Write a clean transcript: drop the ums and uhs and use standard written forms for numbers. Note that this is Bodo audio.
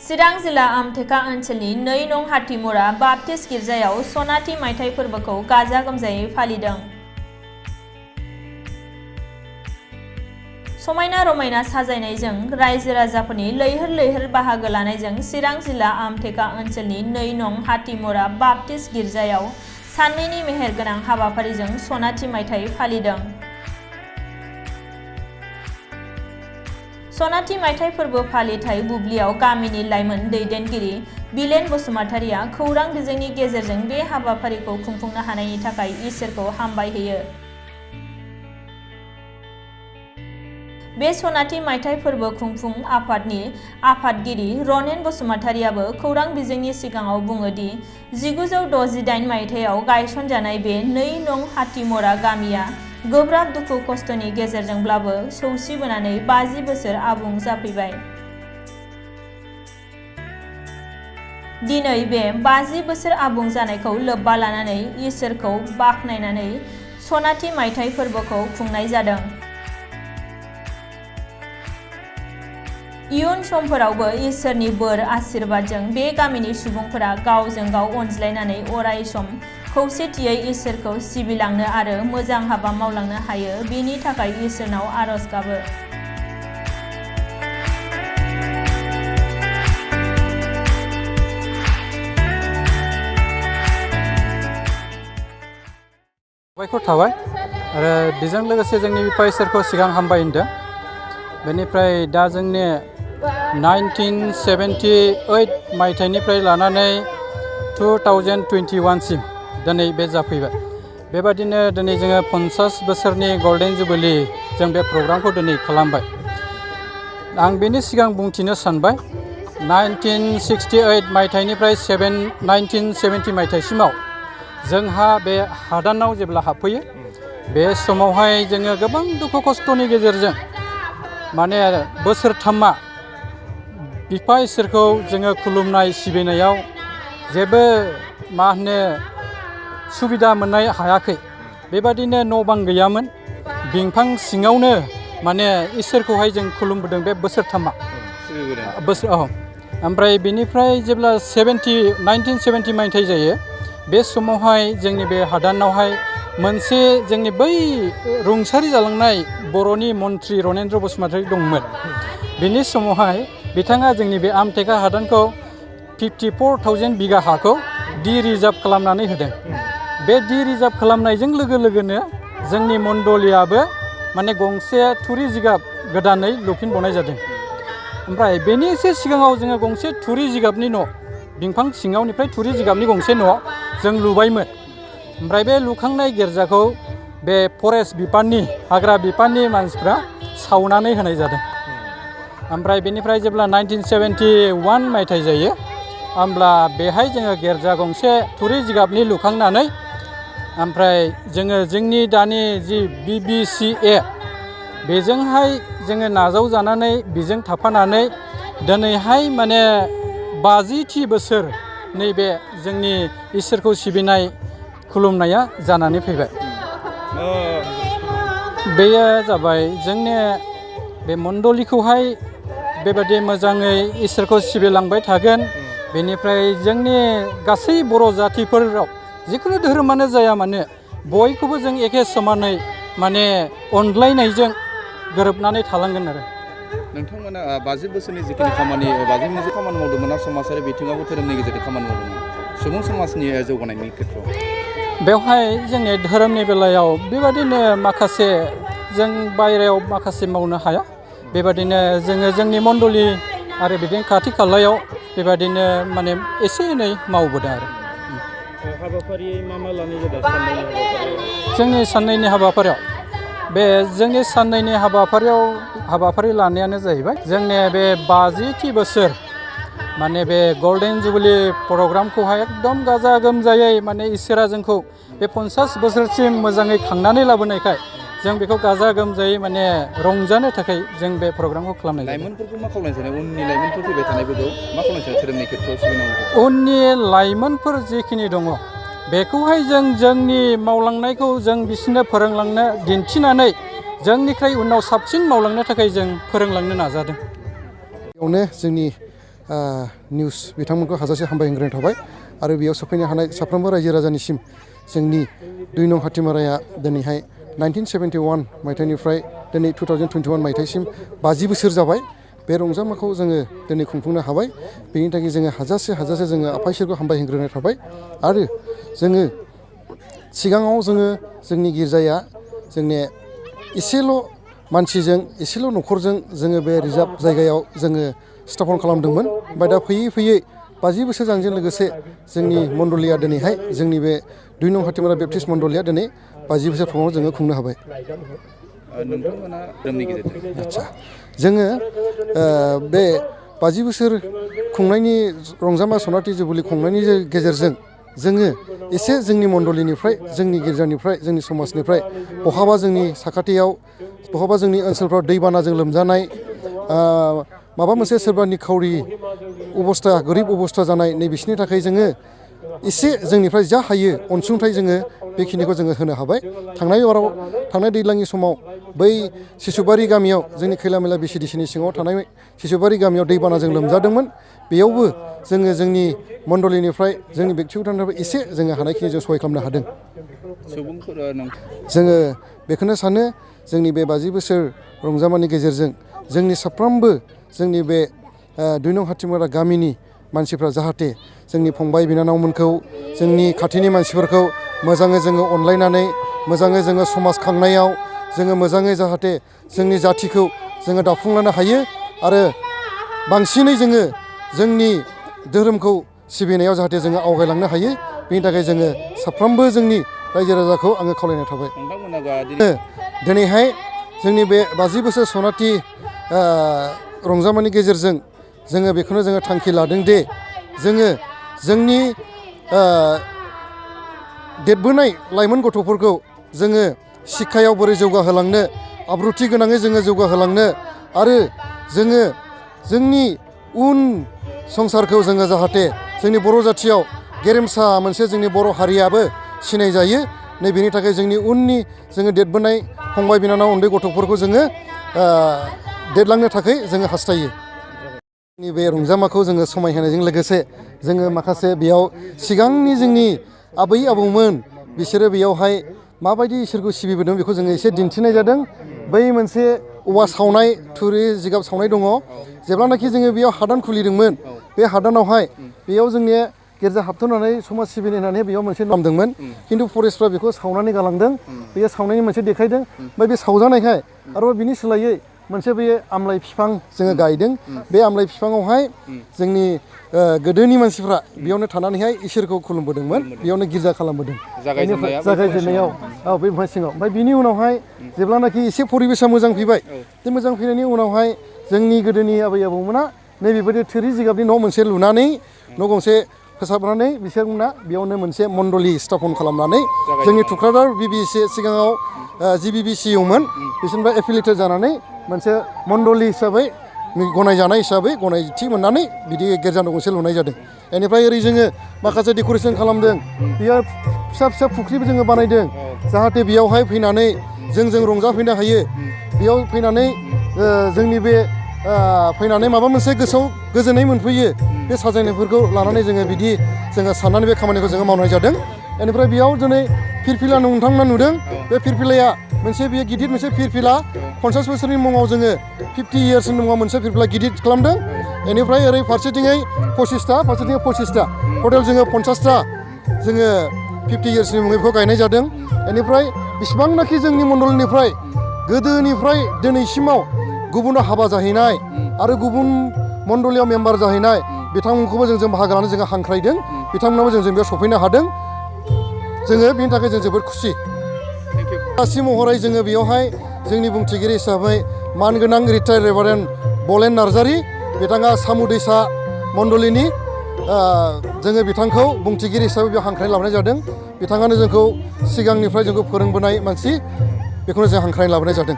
चिरां जिल्ला आमथेका ओनसोलनि 2 नं हाथिमरा बाप्टिस्ट गिर्जायाव सनाथि मायथाइ फोरबोखौ गाजा गोमजायै फालिदों। समायना रमायना साजायनायजों रायजो राजाफोरनि लैहोर लैहोर बाहागो लानायजों चिरां जिल्ला आमथेका ओनसोलनि 2 नं हाथिमरा बाप्टिस्ट गिर्जायाव साननैनि मेहेरगोनां हाबाफारिजों सनाथि मायथाइ फालिदों। सनाथि मायथाइ फोरबो फालिथाय बुब्लियाव गामिनि लाइमोन दैदेनगिरि बिलेन बसुमतारिया खौरां बिजोंनि गेजेरजों बे हाबाफारिखौ खुंफुंनो हानायनि थाखाय इसोरखौ हामबायहोयो। बे सनाथि मायथाइ फोरबो खुंफुं आफादनि आफादगिरि रनेन बसुमतारियाबो खौरां बिजोंनि सिगाङाव बुङो दि 1968 मायथाइयाव गायसनजानाय बे 2 नं हाथिमरा गामिया गोब्राब दुखु खस्थनि गेजेरजोंब्लाबो सौसिबोनानै 50 बोसोर आबुं जाफैबाय। दिनै बे 50 बोसोर आबुं जानायखौ लोब्बा लानानै इसोरखौ बाख्नायनानै सनाथि मायथाइ फोरबोखौ खुंनाय जादों। इयुन समफोरावबो इसोरनि बोर आशीर्बादजों बे गामिनि सुबुंफोरा गावजों गाव अनज्लायनानै अराय सम खौसेथियै इसोरखौ सिबिलांनो आरो मोजां हाबा मावलांनो हायो, बेनि थाखाय इसोरनाव आरज गाबो। साबायखर थाबाय आरो बेजों लोगोसे जोंनि बिफा इसोरखौ सिगां हामबाय होनदों। बेनिफ्राय दा जोंनि 1978 मायथाइनिफ्राय लानानै 2021 सिम दिनै बे जाफैबाय। बेबादिनो दिनै जोङो 50 बोसोरनि गल्डेन जुबिलि जों बे प्रग्रामखौ दिनै खालामबाय। आं बेनि सिगां बुंथिनो सानबाय 1968 मायथाइनिफ्राय 1970 मायथाइसिमाव जोंहा बे हादानाव जेब्ला हाबफैयो बे समावहाय जोङो गोबां दुखु खस्थनि गेजेरजों माने बोसोरथामा बिफा इसोरखौ जोङो खुलुमनाय सिबिनायाव जेबो मा होनो सुबिदा मोननो हायाखै। बेबादिनो न' बां गैयामोन, बिफां सिङावनो माने इसोरखौहाय जों खुलुमबोदों बे बोसोरथामा ओमफ्राय बेनिफ्राय जेब्ला 1970 मायथाइ जायो बे समावहाय जोंनि बे हादानावहाय मोनसे जोंनि बै रुंसारि जालांनाय बर'नि मन्त्रि रनेन्द्र बसुमतारि दंमोन। बिनि समावहाय बिथाङा जोंनि बे आमथेका हादानखौ 54,000 बिगा हाखौ डि रिजार्भ खालामनानै होदों। बे डि रिजार्भ खालामनायजों लोगो लोगोनो जोंनि मण्डलियाबो माने गंसे थुरि जिगाब गोदानै लुफिनबावनाय जादों। ओमफ्राय बेनि एसे सिगाङाव जोङो गंसे थुरि जिगाबनि न' बिफां सिङावनिफ्राय थुरि जिगाबनि गंसे न' जों लुबायमोन। ओमफ्राय बे लुखांनाय गिर्जाखौ बे फरेस्ट बिफाननि हाग्रा बिफाननि मानसिफ्रा सावनानै होनाय जादों। ओमफ्राय बेनिफ्राय जेब्ला 1971 मायथाइ जायो होमब्ला बेहाय जोङो गिर्जा गंसे थुरि जिगाबनि लुखांनानै ओमफ्राय जोङो जोंनि दानि जि BBCA बेजोंहाय जोङो नाजावजानानै बेजों थाफानानै दिनैहाय माने 50थि बोसोर नैबे जोंनि इसोरखौ सिबिनाय खुलुमनाया जानानै फैबाय। बेयो जाबाय जोंनि बे मण्डलिखौहाय बेबादि मोजाङै इसोरखौ सिबिलांबाय थागोन। बेनिफ्राय जोंनि गासै बर' जातिफोराव जिखुनु धोरोमानो जाया मानो बयखौबो जों एखे समानै माने अनज्लायनायजों गोरोबनानै थालांगोन आरो। नोंथांमोना 50 बोसोरनि जिखिनि खामानि 50 बोसोर खामानि मावदोंमोन ना समाजारि बिथिङावबो धोरोमनि गेजेरजों खामानि मावदोंमोन सुबुं समाजनि जौगानायनि खेथ्रआव? बेवहाय जोंनि धोरोमनि बेलायाव बेबादिनो माखासे जों बायरायाव माखासे मावनो हाया। बेबादिनो जोङो जोंनि मण्डलि आरो बिदिनो खाथि खालायाव बेबादिनो माने एसे एनै मावबोदों आरो। हाबाफारि मा लानाय जादों जोंनि साननैनि हाबाफारियाव? बे जोंनि साननैनि हाबाफारि लानायानो जाहैबाय जोंनि बे 50थि बोसोर माने बे गल्डेन जुबिलि प्रग्रामखौहाय एकदम गाजा गोमजायै माने इसोरा जोंखौ बे 50 बोसोरसिम मोजाङै खांनानै लाबोनायखाय जों बेखौ गाजा गोमजायै माने रंजानो थाखाय जों बे प्रग्रामखौ खालामनाय जादों। लाइमोनफोरखौ मा खालामनो सानो? उननि लाइमोनफोर फैबाय थानायफोरखौ मा खालामनो सानो धोरोमनि खेथ्रआव सिबिनांगौ? उननि लाइमोनफोर जिखिनि दङ बेखौहाय जों जोंनि मावलांनायखौ जों बिसोरनो फोरोंलांनो दिन्थिनानै जोंनिफ्राय उनाव साबसिन मावलांनो थाखाय जों फोरोंलांनो नाजादों। बेयावनो जोंनि निउस बिथांमोनखौ हाजासे हामबाय होग्रोनाय थाबाय आरो बेयाव सफैनो हानाय साफ्रोमबो रायजो राजानिसिम जोंनि 2 नं हाथिमाराया दिनैहाय 1971 मायथाइनिफ्राय दिनै 2021 मायथाइसिम 50 बोसोर जाबाय बे रंजामाखौ जोङो दिनै खुंफुंनो हाबाय बेनि थाखाय जोङो हाजासे जोङो आफा इसोरखौ हामबाय होग्रोनाय थाबाय आरो जोङो सिगाङाव जोंनि गिर्जाया जोंनि एसेल' मानसिजों एसेल' न'खरजों जोङो बे रिजार्भ जायगायाव जोङो स्थापन खालामदोंमोन ओमफ्राय दा फैयै 50 बोसोर जानायजों लोगोसे जोंनि मण्डलिया दिनैहाय जोंनि बे 2 नं हाथिमारा बेप्टिस्ट मण्डलिया दिनै 50 बोसोर प्रग्रामाव जोङो खुंनो हाबाय। नोंथांमोना धोरोमनि गेजेरजों आदसा जोङो बे 50 बोसोर खुंनायनि रंजामा सनाथि जुबुलि खुंनायनि गेजेरजों जोङो एसे जोंनि मण्डलिनिफ्राय जोंनि गिर्जानिफ्राय जोंनि समाजनिफ्राय बहाबा जोंनि साखाथियाव बहाबा जोंनि ओनसोलफ्राव दैबानाजों लोमजानाय माबा मोनसे सोरबा निखावरि अबस्था गोरिब अबस्था जानाय नैबिसोरनि थाखाय जोङो एसे जोंनिफ्राय जा हायो अनसुंथाइ जोङो बेखिनिखौ जोङो होनो हाबाय। थांनाय दैज्लांनि समाव बै सिसुबारि गामियाव जोंनि खैलामैला बिसिडिसिनि सिङाव थानाय सिसुबारि गामियाव दैबानाजों लोमजादोंमोन बेयावबो जोङो जोंनि मण्डलिनिफ्राय जोंनि बेक्तिगतनिफ्राय एसे जोङो हानायखिनि जों सहाय खालामनो हादों। जोङो बेखौनो सानो जोंनि बे 50 बोसोर रंजामानि गेजेरजों जोंनि साफ्रोमबो जोंनि बे 2 नं हाथिमारा गामिनि मानसिफ्रा जाहाथे जोंनि फंबाय बिनानावमोनखौ जोंनि खाथिनि मानसिफोरखौ मोजाङै जोङो अनलायनानै मोजाङै जोङो समाज खांनायाव जोङो मोजाङै जाहाथे जोंनि जाथिखौ जोङो दाफुंलांनो हायो आरो बांसिनै जोङो जोंनि धोरोमखौ सिबिनायाव जाहाथे जोङो आवगायलांनो हायो बेनि थाखाय जोङो साफ्रोमबो जोंनि रायजो राजाखौ आङो खावलायनाय थाबाय। दिनैहाय जोंनि बे 50 बोसोर सनाथि रंजामानि गेजेरजों जोङो बेखौनो जोङो थांखि लादों दे जोङो जोंनि देरबोनाय लाइमोन गथ'फोरखौ जोङो शिक्षायाव बोरै जौगाहोलांनो आब्रुथि गोनाङै जोङो जौगाहोलांनो आरो जोङो जोंनि उन संसारखौ जोङो जाहाथे जोंनि बर' जाथियाव गेरेमसा मोनसे जोंनि बर' हारियाबो सिनायजायो नैबेनि थाखाय जोंनि उननि जोङो देरबोनाय फंबाय बिनानाव उन्दै गथ'फोरखौ जोङो देरलांनो थाखाय जोङो हास्थायो। जोंनि बे रंजामाखौ जोङो समायहोनायजों लोगोसे जोङो माखासे बेयाव सिगांनि जोंनि आबै आबौमोन बिसोरो बेयावहाय माबायदि इसोरखौ सिबिबोदों बेखौ जोङो एसे दिन्थिनाय जादों। बै मोनसे औवा सावनाय थुरि जिगाब सावनाय दङ जेब्लानाखि जोङो बेयाव हादान खुलिदोंमोन बे हादानावहाय बेयाव जोंनि गिर्जा हाबथ'नानै समाज सिबिनाय होननानै बेयाव मोनसे खालामदोंमोन खिन्थु फरेस्टफ्रा बेखौ सावनानै गालांदों बेयो सावनायनि मोनसे देखायदों ओमफ्राय बे सावजानायखाय आरो बिनि सोलायै मोनसे बे आमलाइ बिफां जोङो गायदों बे आमलाइ बिफाङावहाय जोंनि गोदोनि मानसिफ्रा बेयावनो थानानैहाय इसोरखौ खुलुमबोदोंमोन बेयावनो गिर्जा खालामबोदों जागायजेननायाव बे बिफां सिङाव ओमफ्राय बिनि उनावहाय जेब्लानाखि एसे परिबेसा मोजां फैबाय बे मोजां फैनायनि उनावहाय जोंनि गोदोनि आबै आबौमोना नैबेबायदि थोरि जिगाबनि न' मोनसे लुनानै न' गंसे फोसाबनानै बिसोरमोना बेयावनो मोनसे मण्डलि स्थापन खालामनानै जोंनि थुक्राझार बिबिसि सिगाङाव जिबिबिसियावमोन बिसोरनिफ्राय एफिलिएटेड जानानै मोनसे मण्डलि हिसाबै गनायजानाय हिसाबै गनायथि मोननानै बिदि गिर्जा न' गंसे लुनाय जादों। बेनिफ्राय ओरै जोङो माखासे डेक'रेसन खालामदों बेयाव फिसा फिसा फुख्रिबो जोङो बानायदों जाहाथे बेयावहाय फैनानै जों रंजाफैनो हायो बेयाव फैनानै जोंनि बे फैनानै माबा मोनसे गोसोआव गोजोननाय मोनफैयो बे साजायनायफोरखौ लानानै जोङो बिदि जोङो साननानै बे खामानिखौ जोङो मावनाय जादों। बेनिफ्राय बेयाव दिनै फिरफिला नोंथांमोना नुदों बे फिरफिलाया मोनसे बेयो गिदिर मोनसे फिरफिला 50 बोसोरनि मुङाव जोङो 50 इयार्सनि मुङाव मोनसे फिरफिला गिदिर खालामदों। बेनिफ्राय ओरै फारसेथिङै 25टा फारसेथिङै 25टा टटेल जोङो 50टा जोङो 50 इयार्सनि मुङै बेखौ गायनाय जादों। बेनिफ्राय बेसेबांनाखि जोंनि मण्डलनिफ्राय गोदोनिफ्राय दिनैसिमाव गुबुनाव हाबा जाहैनाय आरो गुबुन मण्डलियाव मेम्बार जाहैनाय बिथांमोनखौबो जों बाहागो लानानै जोङो हांख्रायदों बिथांमोनाबो जों बेयाव सफैनो हादों जोङो बेनि थाखाय जों जोबोद खुसि। गासै महरै जोङो बेयावहाय जोंनि बुंथिगिरि हिसाबै मानगोनां रिटायार्ड रेभारेन्ड बलेन नार्जारि बिथाङा सामु दैसा मण्डलिनि जोङो बिथांखौ बुंथिगिरि हिसाबै बेयाव हांख्रायनाय लाबोनाय जादों। बिथाङानो जोंखौ सिगांनिफ्राय जोंखौ फोरोंबोनाय मानसि बेखौनो जों हांख्रायनाय लाबोनाय जादों।